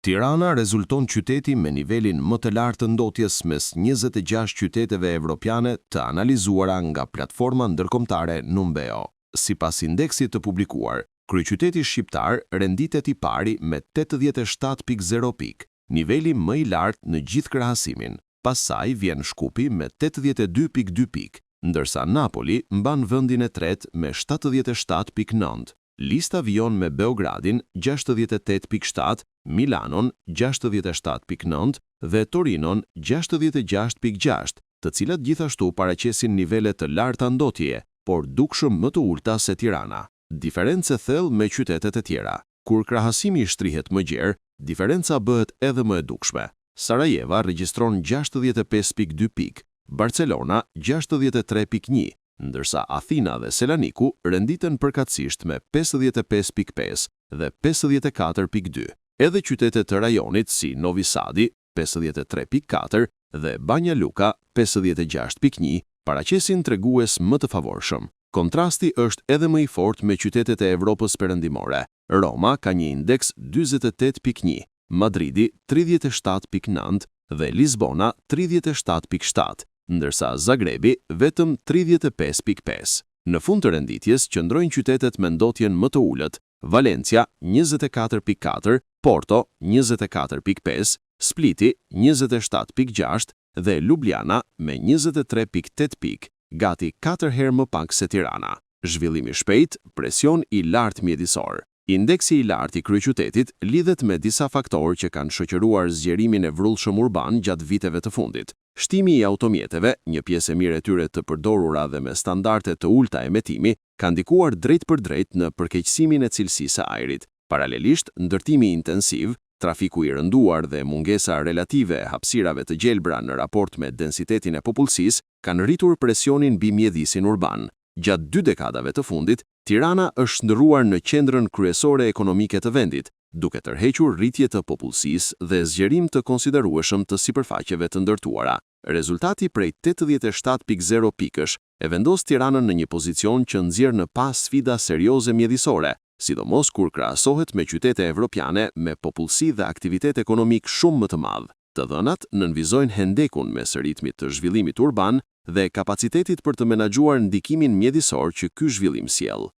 Tirana rezulton qyteti me nivelin më të lartë të ndotjes mes 26 qyteteve evropiane të analizuara nga platforma ndërkombëtare Numbeo. Sipas indeksit të publikuar, kryeqyteti shqiptar renditet i pari me 87,0 pikë, niveli më i lartë në gjithë krahasimin. Pas saj vjen Shkupi me 82,2 pikë, ndërsa Napoli mban vendin e tretë me 77,9. Lista vijon me Beogradin 68,7, Milanon 67,9 dhe Torinon 66,6, të cilat gjithashtu paraqesin nivele të larta ndotjeje, por dukshëm më të ulta se Tirana. Diferencë e thellë me qytetet e tjera. Kur krahasimi shtrihet më gjerë, diferenca bëhet edhe më e dukshme. Sarajeva regjistron 65,2 pikë, Barcelona 63,1, ndërsa Athina dhe Selaniku renditen përkatësisht me 55,5 dhe 54,2. Edhe qytetet të rajonit si Novi Sadi 53,4 dhe Banja Luka 56,1 paraqesin tregues më të favorshëm. Kontrasti është edhe më i fortë me qytetet e Evropës Perëndimore. Roma ka një indeks 48.1, Madridi 37.9 dhe Lisbona 37.7, ndërsa Zagrebi vetëm 35.5. Në fund të renditjes qëndrojnë qytetet me ndotjen më të ulët, Valencia 24.4, Porto 24.5, Spliti 27.6 dhe Ljubljana me 23.8 pikë, gati 4 herë më pak se Tirana. Zhvillim i shpejt, presion i lartë mjedisor. Indeksi i lartë i kryeqytetit lidhet me disa faktorë që kanë shoqëruar zgjerimin e vrullshëm urban gjatë viteve të fundit. Shtimi i automjeteve, një pjesë e mirë e tyre të përdorura dhe me standarde të ulta emetimi, ka ndikuar drejtpërdrejt në përkeqësimin e cilësisë së ajrit. Paralelisht, ndërtimi intensiv, trafiku i rënduar dhe mungesa relative e hapësirave të gjelbra në raport me densitetin e popullsisë kanë rritur presionin mbi mjedisin urban. Gjatë dy dekadave të fundit, Tirana është shndërruar në qendrën kryesore ekonomike të vendit, duke tërhequr rritje të popullsisë dhe zgjerim të konsiderueshëm të sipërfaqeve të ndërtuara. Rezultati prej 87.0 pikësh e vendos Tiranën në një pozicion që nxjerr në pah sfida serioze mjedisore, sidomos kur krahasohet me qytete evropiane me popullsi dhe aktivitet ekonomik shumë më të madh. Të dhënat nënvizojnë hendekun mes ritmit të zhvillimit urban dhe kapacitetit për të menaxhuar ndikimin mjedisor që ky zhvillim sjell.